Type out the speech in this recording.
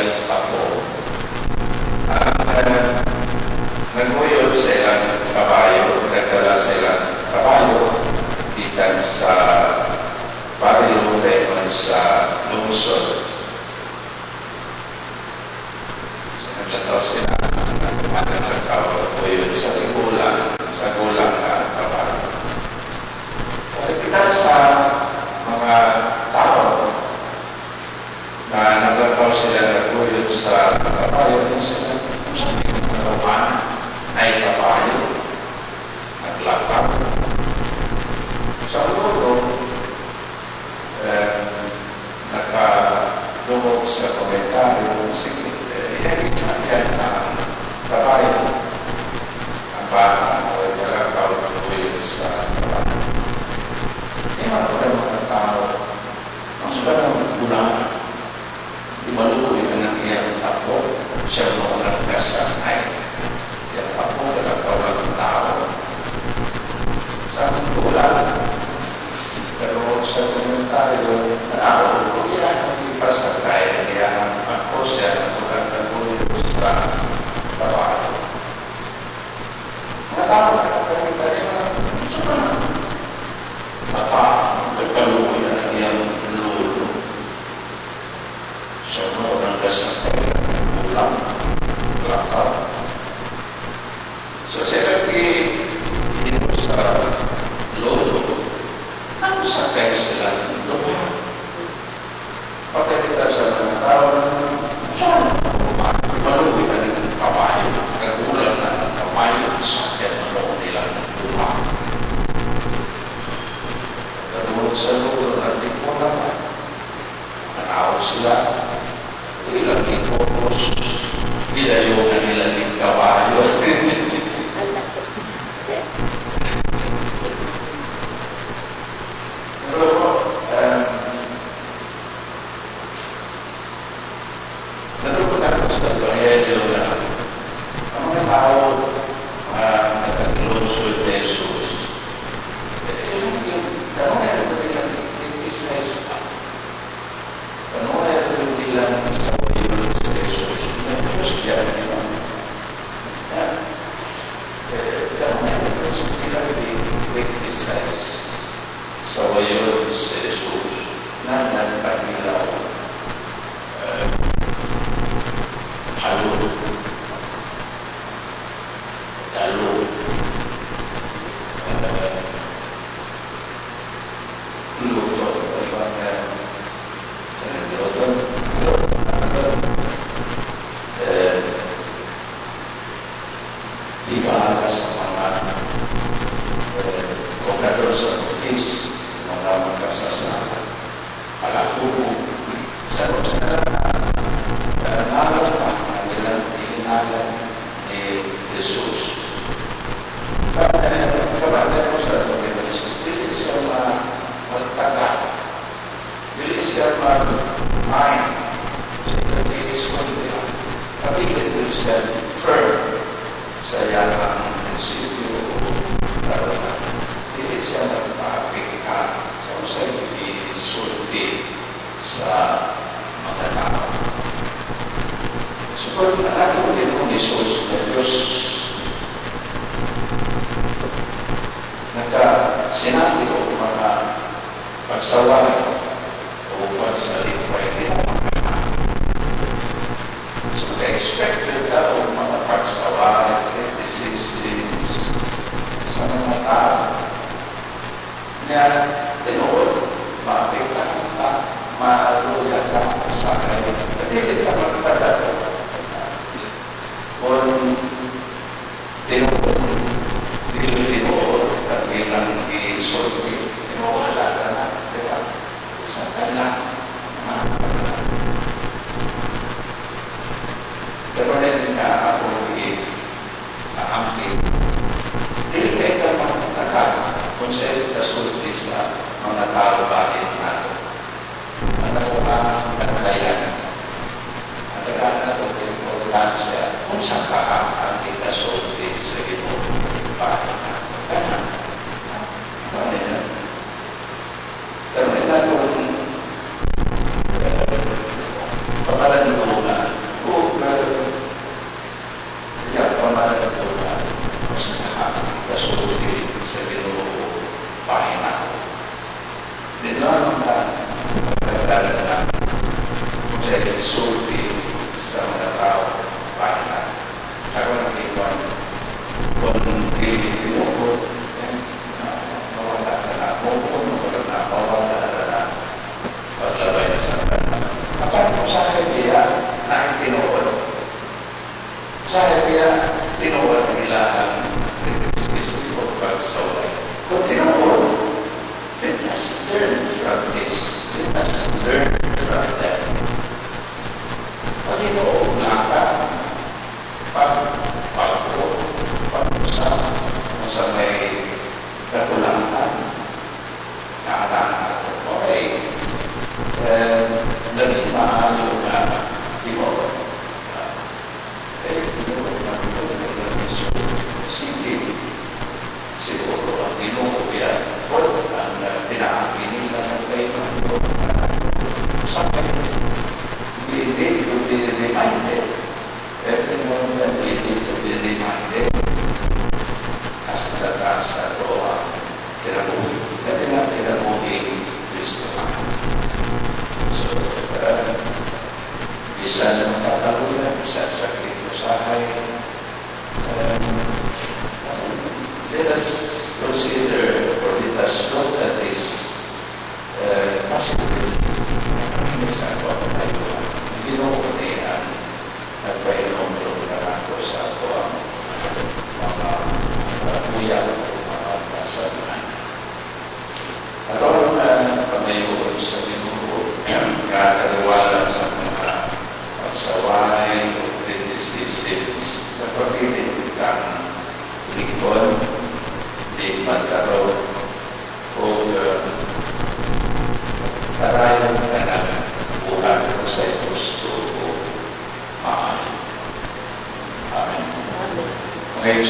iyang apo. Ang naguyod sa ilang kabayo, nagdala sa ilang kabayo, gikan sa baryo dayon sa lungsod. Sa naglakaw sila, sa naglakaw, naguyod sa tigulang, sa gulang nga kabayo. Pagkita sa mga tao na naglakaw sila, naguyod sa kabayo, din sila, kung sa mga ay kabayo, naglakaw. Sa ulo, nakadungog sa komentaryo, sige, yan isa yan ang kabayo. Ang bata o naglakaw, naguyod sa kabayo. Hindi man ko ng mga tao, ang suka ng gulang, di maluoy ang iyang apo, siya mo lang kasakay. Iyang apo, nalakaw lang tao. Sa gulang, pero sa komentaryo, ako, kung iyan ang ipasakay, ang iyang apo siya, ang gulang naguyod sa kabayo. Mga tao na nakakita niya, suka na. Bata, nagkaluoy ang iyang lolo. Siya mo ang kasakay, gulang, lakaw. So sila dito sa lolo, ang sakay sila ng duha. Pagkakita sa mga tao, saan maluoy na ng kabayo, kagulang na ng kabayo, sakyan mo nilang duha. Pagkaroon sa lolo, nandito naman, nanaw sila, ilang ipopos, ginayungan nila ng kabayo. Pero naruto natin sa Ebanghelyo na ang mga tao nagkaglungsod ni Jesus, ilang yung, kanunay rin nilang criticize pa. Kanunay rin nilang sa si Jesus. Na Diyos yan, di ba? Kanunay rin nilang i-criticize sa wayon si Jesus na nagpahilaw halo, dalo, luto, diba? Sa nagluto, luto, di ba sa mga kobrador sa butis, mga magkasasama, palahubo, sa ngalan pa ang nilang ihingalan ni Jesus. Kabata ko sa Panginoon Jesus, dili siya magtaga, dili siya mag-mind, siya nag-iisyon nila. Kapigil din siya firm sa iyang prinsipyo o karutan. Dili siya magpaapekta sa usay isulti sa mga tao. So, kung natin din kung Jesus na Diyos naka sinabi o mga pagsaway o pagsalipay kita. So, expected ka o mga pagsaway, criticisms sa mga tao. Nga, tinuod, maapektahan ka, maluya ka sa kanya. Dili ka magpadalo. Kung tinuod, dili tinuod, at ilang isulti, tinuwala ka na, di ba? Sa ka na, pero na ako i-aampi. Dili kayo ka magtaka kung sa kasulti sa mga tao bakit nato. Ang nakuha ang bantayan. Ang tagaan na ito, importansya kung sa ka ang ikasulti sa Ginoo bakit nato. Kaya, ano yan? Pero may natong pamalandungan. Sa kaya tinuod ang ilahang criticism o pagsaway. Kung tinuod, let us learn from this. Let us learn from them. Pag-Ginoo nga ka, pag pag-o, pag-usap, kung sa may kakulangan, na anak nato. Okay. Eh, naging maayo nga tinuod. Eh, tinuod na ito na. So, sige, siguro ang Ginoo yan, o ang pinaagi nila ng kay sa we need to be reminded. Every moment we need to be reminded hasta ta sa ato ang kinabuhi. Labi na kinabuhing Kristohanon. So, bisan na makakaluya, bisan sakit usahay, let us consider or let us look at this possibility na sa ato ang kayuhan. Ginoo ni ang nagpahinomdom kanako sa ato ang mga uyab o mga kasamaan. Ato ang pangayoon sa Ginoo nga taliwala sa mga pagsaway o criticisms, napabilin kitang lingkod, di magkaroon o karayon ka ng buhat ko sa gusto o maayo. Amen. Mga